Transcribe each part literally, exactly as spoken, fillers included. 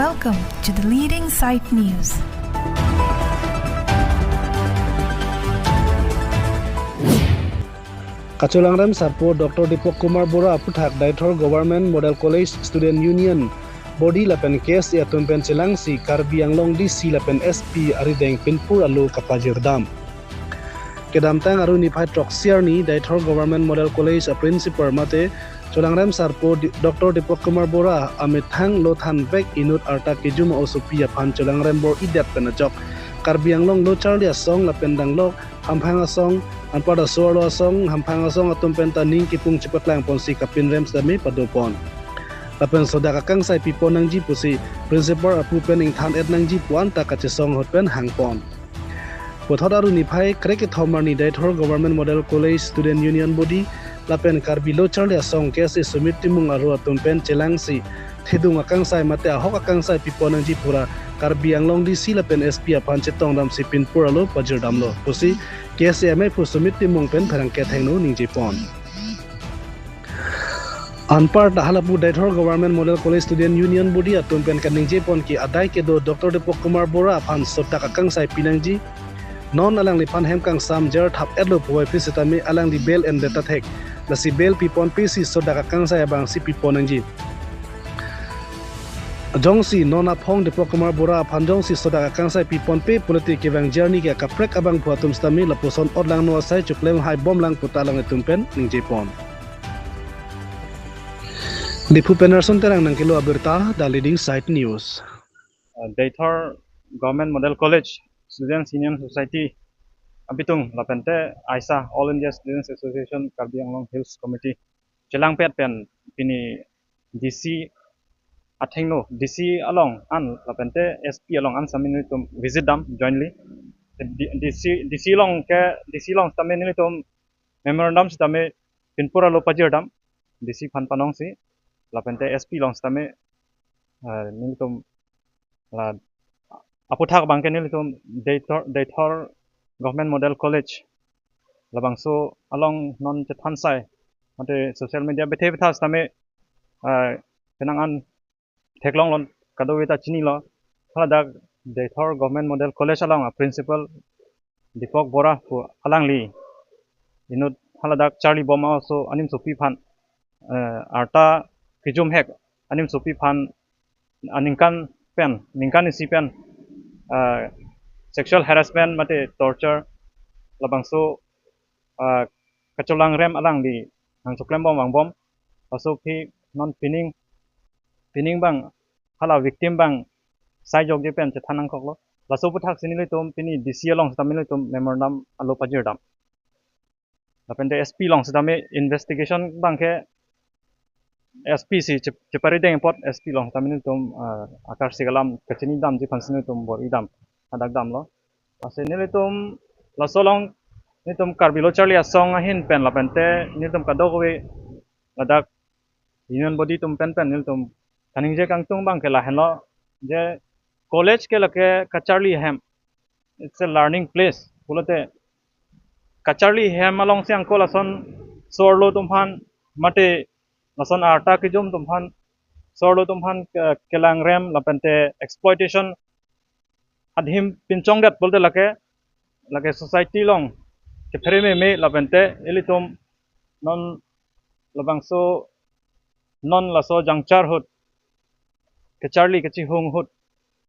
Welcome to the leading site news. Kacholangrem Sarpo Doctor Deepak Kumar Bora aputhak Deithor Government Model College Student Union Body lapen K S A atum pen chelangsi Karbi Anglong D C lapen S P arideng pinpur alo kapajirdam. Kedamtang Aru niphai throksi arni Deithor Government Model College a Principal mate Cholangrem Sarpo Di- Doctor Deepak Kumar Bora amethang lo thanvek inut arta kejum a-osopi aphan cholangrem bor-idet pen ajok Karbi Anglong lo charli asong lapen danglok hamphang asong, anparta so-arlo asong, hamphang asong atum pen ta ning kipung chepaklang ponsi kapinrem sitame padopon. Lapen sodak akangsai pipon nangji pusi Principal apu pen ingthan-et nangji pu anta kachesong ahut pen hangpon. Puthot Aru niphai krekethom arni Deithor Government Model College Student Union Body lapen Karbi Lo Charli Asong K S A Sumit Timung Aro atum pen chelangsi thedung akangsai mate ahok akangsai pipon nangji pura Karbi Anglong D C lapen S P aphan chetongdamsi pinpur alo pajirdamlo pusi K S A M F Sumit Timung pen pherangke thengno ningjepon. Anparta halapu Deithor Government Model College Student Union Body atum pen kaningjepon ke adai kedo Doctor Deepak Kumar Bora aphan sodak akangsai pinangji. Non alangliphan hem kangsam jer thap-etlo puvoiphit sitame alangli bail endet ta thek. Lasi bail piponpe si sodak akangsai abangsi pipon nangji. Jongsi non aphong Deepak Kumar Bora aphan jongsi sodak akangsai piponpe pulote kevangji arni ke kaprek abangphu atum sitame lapuson otlangno asai choklem haibomlang puta alanglitum pen ningjepon. Diphu pen Arson Terang nangkelo abirta, The Leading Site News. Uh, Deithor Government Model College Students Union Society abitung lapente AISA, All India Students Association Karbi Anglong Hills Committee chelangpet pen pini D C athengno, D C along an lapente S P along an sitame nelitum visit dam jointly. D- DC, D C along ke, D C along sitame nelitum memorandum sitame pinpur alo pajirdam, D C aphan panongsi, lapente S P along sitame, eh, nelitum la aputhak abangke nelitum Deithor, Deithor Government Model College labangso along non chethansai mate social media bethe betha sitame, eh, penang an theklonglon, kadokave ta chinilo. Haladak Deithor Government Model College along a Principal Deepak Bora pu alangli inut haladak charlibom aso animsopi aphan, eh, arta kejum hek animsopi aphan aningkan pen, ningkan isi pen, eh, sexual harassment mate torture labangso, eh, kacholangrem alangli nangchoklembom vangbom. Laso aphi non pining, pining abang hala victim abang sai jokje pen chethan nangkoklo. Laso aputhak si nelitum pini D C along sitame nelitum memorandum alo pajirdam. Lapente S P along sitame investigation abangke S P si chep- cheparideng apot S P along sitame nelitum, ah, akarsik alam kachinidamji aphan si nelitum bor-idam hadak damlo. Lasi nelitum laso along nelitum Karbi Lo Charli Asong ahin pen lapente nelitum kadokave ladak union body atum pen pen nelitum kaningje kangtung abangke lahenlo, je college ke lake kacharli ahem, it's a learning place pulote kacharli ahem alongsi angko lason so-arlo atum aphan mate lason arta kejum atum aphan, so-arlo atum aphan ke- kelangrem lapente exploitation adhim pinchongdet pulote lake, lake society along kephere meme lapente ilitum non labangso non laso jangchar ahut kacharli kachihung ahut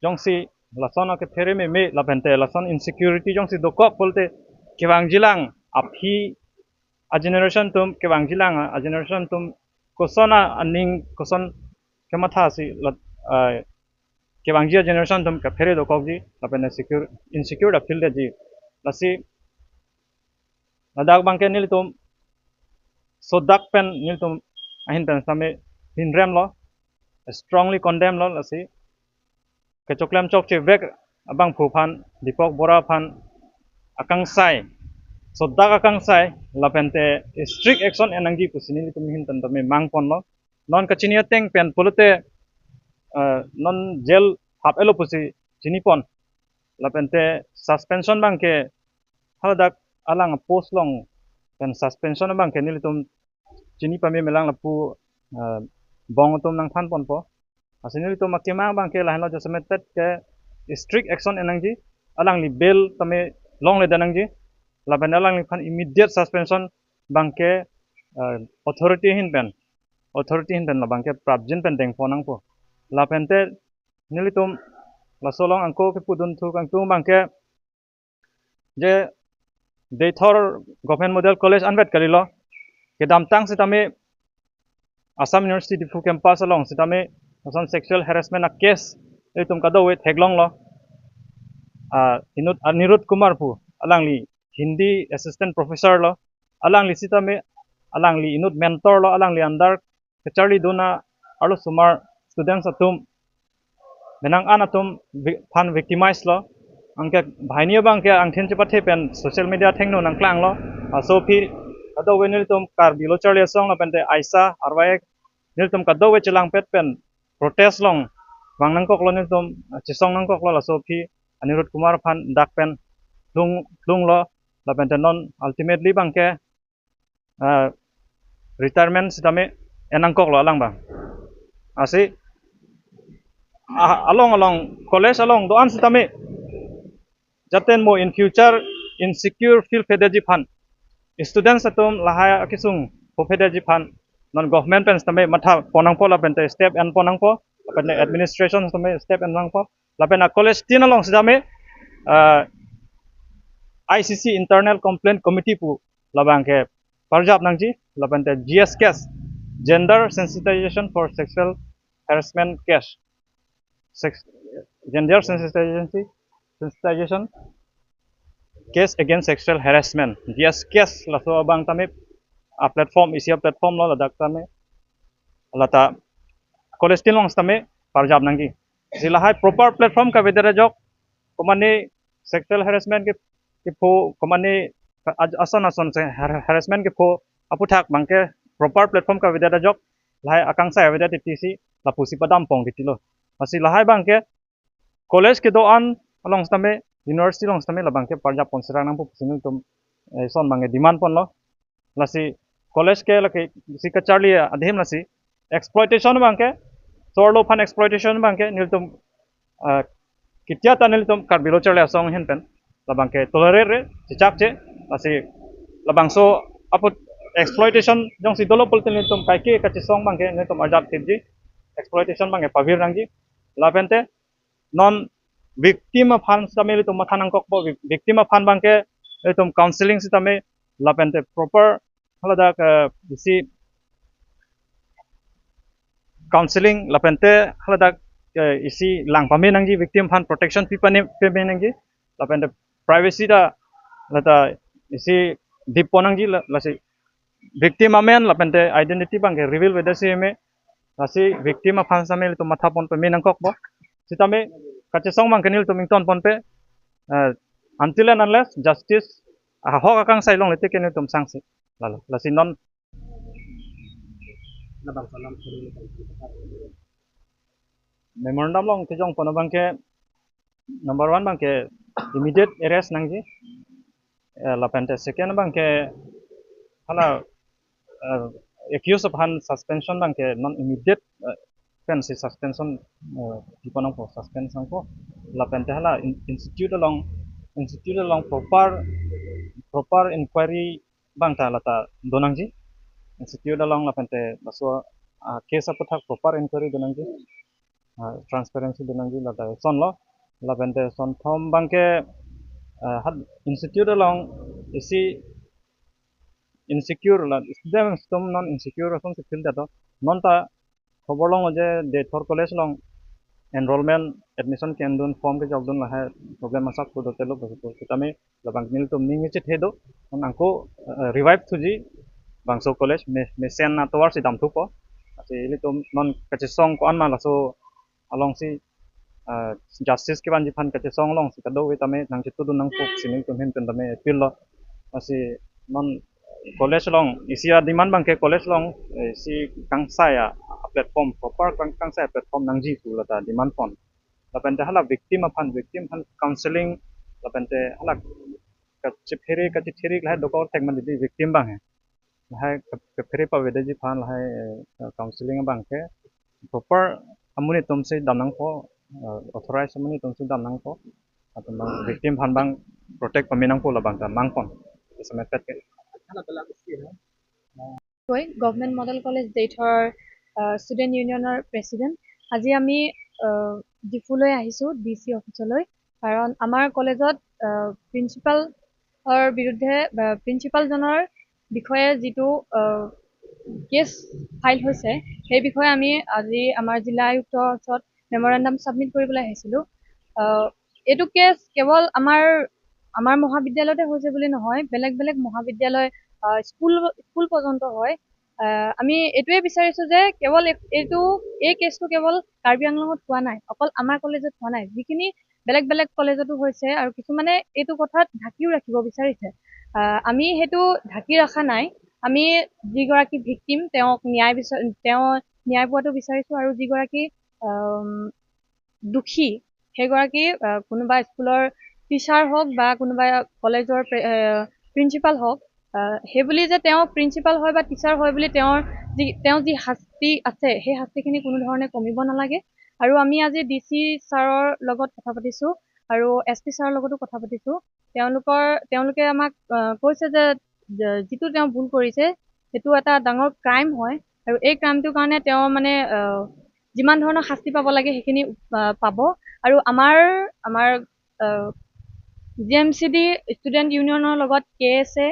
jongsi lason akephere meme lapente lason insecurity jongsi dokok pulote kevangjilang aphi a generation atum, kevangjilang a generation atum koson aning koson kemathasi la, ah, kevangji a generation atum kaphere dokokji lapente secure, insecure a feel detji. Lasi ladak abangke nelitum sodak pen nelitum ahin pen sitame pinremlo, strongly condemn lo. Lasi kechoklem chokchevek abangphu aphan, Deepak Bora aphan akangsai, sodak akangsai lapente strict action en nangji pusi nelitum ahin pen tame mangponlo. Non kachini ateng pen pulote, eh, non jail thap-etlo pusi chinipon. Lapente suspension abangke haladak alang post along pen suspension abangke nelitum chini pamemelang lapu, eh, bong atum nangthanponpo. Lasi nelitum akemang abangke lahenlo, jasemet pet ke strict action en nangji, alangli bail tame longledet nangji, lapen alangliphan immediate suspension abangke, eh, authority ahin pen, authority ahin pen labangke prapjin pen dengpon nangpo. Lapen te nelitum laso along angko kepudun thu kangtung abangke je Deithor Government Model College anvet kalilo, kedamtang sitame Assam University Diphu campus along sitame lason sexual harassment a-case itum kadokave theklonglo. Ah, inut Anirudh Kumar pu, alangli Hindi assistant professor lo, alangli sitame, alangli inut mentor lo, alangli under kacharlidun arlosomar students atum, menang an atum vi-, phan victimize lo. Anke banghini abangke angthin chepathe pen social media athengno nangklanglo. Laso aphi kadokave nelitum Karbi Lo Charli Asong lapen te AISA, R Y X, nelitum kadokave chelangpet pen protest along vang nangkoklo, nelitum chesong nangkoklo. Laso aphi Anirudh Kumar aphan dak pen lhung, lhunglo, lapen te non ultimately abangke, ah, retirement sitame en nangkoklo alang abang. Lasi, ah, along along college along do-an sitame jaten mo in future insecure feel phedeji aphan, students atum lahai akesung pho phedeji aphan non government pen sitame mathapon nangpo lapen te step enpon nangpo, lapen te administration sitame step en nangpo, lapen a-college tin along sitame, ah, I C C Internal Complaint Committee pu labangke parjap nangji, lapen te G S case, Gender Sensitization for Sexual Harassment Case, sex, Gender Sensitization, Sensitization Case Against Sexual Harassment, G S case, laso abang tame a-platform, isi a-platform lo, ladak tame, lata college tin along sitame parjap nangji. Lasi lahai proper platform kavedet ajok, komatne sexual harassment ke, kepho, komatne aj-, ason ason se har-, harassment kepho aputhak abangke proper platform kavedet ajok, lahai akangsai avedet titi si lapusi padam pong titi lo. Lasi lahai abangke college kedo-an along sitame, university along sitame labangke parjap pon serang nangpo pusi nelitum, eh, lason abangke demand ponlo. Lasi college ke lake isi kacharli adim, lasi exploitation abangke, chorlo aphan exploitation abangke nelitum, ah, ketia ta nelitum Karbi Lo Charli Asong ahin pen labangke tolerate-re, chechakche. Lasi labangso apot exploitation jongsi dolo pulote nelitum kaike kachesong abangke nelitum arjap thipji, exploitation abangke pavir nangji. Lapen te non victim aphan sitame ilitum matha nangkokpo, vic-, victim aphan abangke ilitum counseling sitame, lapen te proper haladak, eh, isi counseling, lapen te haladak, eh, isi lang pame nangji, victim aphan protection pi pane, pame nangji, lapen te privacy ta lata isi dip pon nangji, la-, lasi victim amen lapen te identity abangke reveal avedet si me, lasi victim aphan sitame ilitum matha pon pame nangkokpo. Sitame kachesong abangke nelitum ington ponpe, eh, until and unless justice, ahok akangsai longle tike nelitum sangsi. Lalo, lasi non memorandum along kejong pon abangke, number one abangke immediate arrest nangji. Eh, lapen te second abangke hala, eh, accused aphan suspension abangke non immediate, eh, pensi suspension, eh, pi pon nangpo, suspension nangpo. Lapen te hala in-, institute along, institute along proper, proper inquiry abang ta lata do nangji. Institute along lapen te laso, ah, case aputhak proper inquiry do nangji. Ah, transparency do nangji, lata son lo. Lapen te son thom abangke, ah, hat institute along isi insecure, la students atum non insecure asonsi feel det do. Non ta khobor longlo je Deithor College along enrollment, admission ke-endun, form kejokdun, lahai problem asak pu do telo, sitame labang nelitum ning chethe do, non angko, eh, revive thuji, bangso college me-, mesen atovar si damthupo. Lasi ilitum non kachesong ko-an ma laso alongsi, eh, justice kevanji aphan kachesong alongsi kadokave tame nangchetudun nangpo pusi nelitum ahin pen tame appeal lo. Lasi non college along isi a-demand abangke college along, eh, isi kangsai a-platform, proper kang-, kangsai a-platform nangji pu lata demand pon. Lapen te hala victim aphan, victim aphan counseling, lapen te hala kachephere, kachephere lahai dokok thek man di victim abang he. Lahai ke-, kephere pavedetji aphan lahai, eh, counseling abangke proper amonit atumsi damnangpo, uh, authorize amonit atumsi damnangpo. Atum abang victim aphan abang protect pamenangpo labang ta mangpon. Isemet pet ke. Gogoi, government model college দেইথৰ ষ্টুডেণ্ট ইউনিয়নৰ প্ৰেচিডেণ্ট। আজি আমি আহ, ডিফুলৈ আহিছোঁ D C অফিচলৈ, কাৰণ আমাৰ কলেজত প্ৰিন্সিপালৰ বিৰুদ্ধে, প্ৰিন্সিপালজনৰ বিষয়ে যিটো কেছ ফাইল হৈছে, সেই বিষয়ে আমি আজি আমাৰ জিলা আয়ুক্তৰ ওচৰত মেমৰেণ্ডাম ছাবমিট কৰিবলৈ আহিছিলোঁ। আহ, এইটো কেছ কেৱল আমাৰ আমাৰ মহাবিদ্যালয়তে হৈছে বুলি নহয়, বেলেগ বেলেগ মহাবিদ্যালয়, আহ, স্কুল স্কুল পৰ্যন্ত হয়। আহ, আমি এইটোৱে বিচাৰিছো যে কেৱল এই- এইটো এই কেছটো কেৱল কাৰ্বি আংলঙত হোৱা নাই, অকল আমাৰ কলেজত হোৱা নাই, যিখিনি বেলেগ বেলেগ কলেজতো হৈছে আৰু কিছুমানে এইটো কথাত ঢাকিও ৰাখিব বিচাৰিছে। আহ, আমি সেইটো ঢাকি ৰখা নাই। আমি যিগৰাকী ভিক্টিম, তেওঁক ন্যায় বিচাৰ তেওঁ ন্যায় পোৱাটো বিচাৰিছো আৰু যিগৰাকী আম, দুখী, সেইগৰাকী আহ, কোনোবা স্কুলৰ টিচাৰ হওক বা কোনোবা কলেজৰ প্ৰে- আহ, প্ৰিন্সিপাল হওক, আহ, সেই বুলি যে তেওঁ প্ৰিন্সিপাল হয় বা টিচাৰ হয় বুলি তেওঁৰ যি তেওঁ যি শাস্তি আছে, সেই শাস্তিখিনি কোনো ধৰণে কমিব নালাগে। আৰু আমি আজি ডি চি ছাৰৰ লগত কথা পাতিছো আৰু এছ পি ছাৰৰ লগতো কথা পাতিছো। তেওঁলোকৰ তেওঁলোকে আমাক আহ, কৈছে যে যে যিটো তেওঁ ভুল কৰিছে, সেইটো এটা ডাঙৰ ক্ৰাইম হয় আৰু এই ক্ৰাইমটোৰ কাৰণে তেওঁ মানে আহ, যিমান ধৰণৰ শাস্তি পাব লাগে, সেইখিনি আহ, পাব। আৰু আমাৰ আমাৰ G M C D student ইউনিয়নৰ লগত কে এছ এ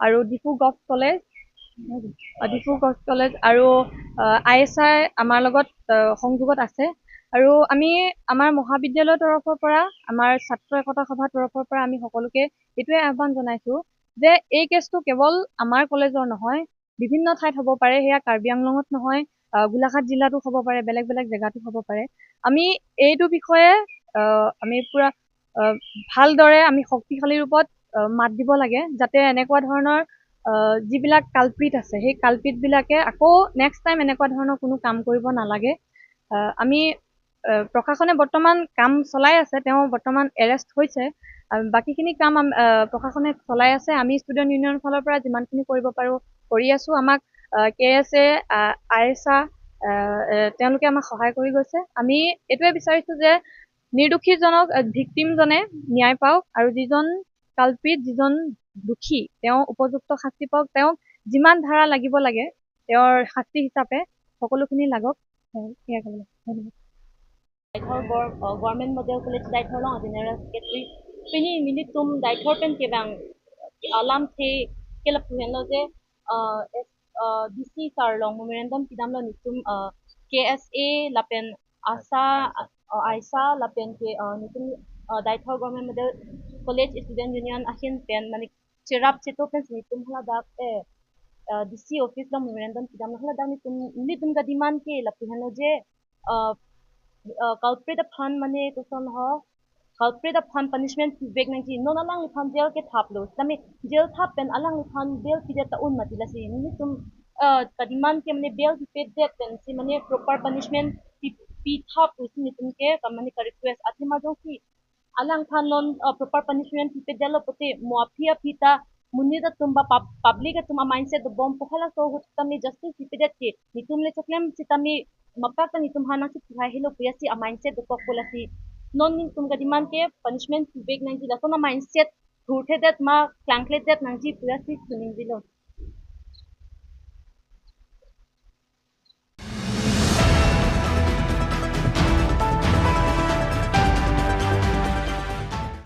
আৰু Diphu gov college Diphu gov college আৰু আই এছ আই আমাৰ লগত আহ, সংযোগত আছে। আৰু আমি আমাৰ মহাবিদ্যালয়ৰ তৰফৰ পৰা, আমাৰ ছাত্ৰ একতা সভাৰ তৰফৰ পৰা আমি সকলোকে এইটোৱে আহ্বান জনাইছো যে এই কেছটো কেৱল আমাৰ কলেজৰ নহয়, বিভিন্ন ঠাইত হ'ব পাৰে। সেয়া কাৰ্বি আংলঙত নহয়, আহ, গোলাঘাট জিলাতো হ'ব পাৰে, বেলেগ বেলেগ জেগাতো হ'ব পাৰে। আমি এইটো বিষয়ে আহ, আমি পুৰা আহ, ভালদৰে আমি শক্তিশালী ৰূপত আহ, মাত দিব লাগে, যাতে এনেকুৱা ধৰণৰ আহ, যিবিলাক কালপ্ৰিট আছে, সেই কালপ্ৰিট বিলাকে আকৌ নেক্সট টাইম এনেকুৱা ধৰণৰ কোনো কাম কৰিব নালাগে। আহ, আমি আহ, প্ৰশাসনে বৰ্তমান কাম চলাই আছে, তেওঁ বৰ্তমান এৰেষ্ট হৈছে। আহ, বাকীখিনি কাম আম- আহ, প্ৰশাসনে চলাই আছে। আমি ষ্টুডেণ্ট ইউনিয়নৰ ফালৰ পৰা যিমানখিনি কৰিব পাৰোঁ কৰি আছোঁ। আমাক কে এছ এ, আই এছ আ, তেওঁলোকে আমাক সহায় কৰি গৈছে। আমি এইটোৱে বিচাৰিছোঁ যে নিৰ্দোষীজনক, আহ, ভিক্টিমজনে ন্যায় পাওক আৰু যিজন কালপ্ৰিট, যিজন দুখী, তেওঁ উপযুক্ত শাস্তি পাওক। তেওঁক যিমান ধাৰা লাগিব লাগে তেওঁৰ শাস্তি হিচাপে, সকলোখিনি লাগক। আহ, সেয়া ক'বলৈ ধন্যবাদ। Daithor Gor- uh, Government Model College Daithor along General Secretary. Pini nelitum Daithor pen kevang alamthe ke lapu henlo je uh, es- uh, D C sir along memorandum kedamlo, nelitum uh, K S A lapen ASHA, uh, ASHA lapen ke uh, nelitum uh, Daithor Government Model College Student Union ahin pen mane cherap cheto pen si nelitum haladak eh uh, D C office along memorandum kedamlo. Haladak nelitum nelitum ka-demand ke lapu henlo je uh, uh, culprit aphan mane koson ho, culprit aphan punishment pivek nangji. Non alangliphan jail kethaplo, tame jail thap pen alangliphan bail pidet ta un mati. Lasi nelitum uh, ka-demand ke mane bail pipedet pen si mane proper punishment pi pithap pusi nelitum ke ka mane ka-request. Athema jongsi alangphan non uh, proper punishment pipedetlo pote mo aphi aphi ta monit atum ba pub- public atum a-mindset dobompo, halaso ahut tame justice pipedet ke nelitum le choklem sitame mapak ta nelitum aphan nangchipuhai helo puya si a-mindset dokokpo. Lasi non nelitum ka-demand ke punishment pivek nangji, lason a-mindset thurthedet ma klangkledet nangji puya si suningjilo.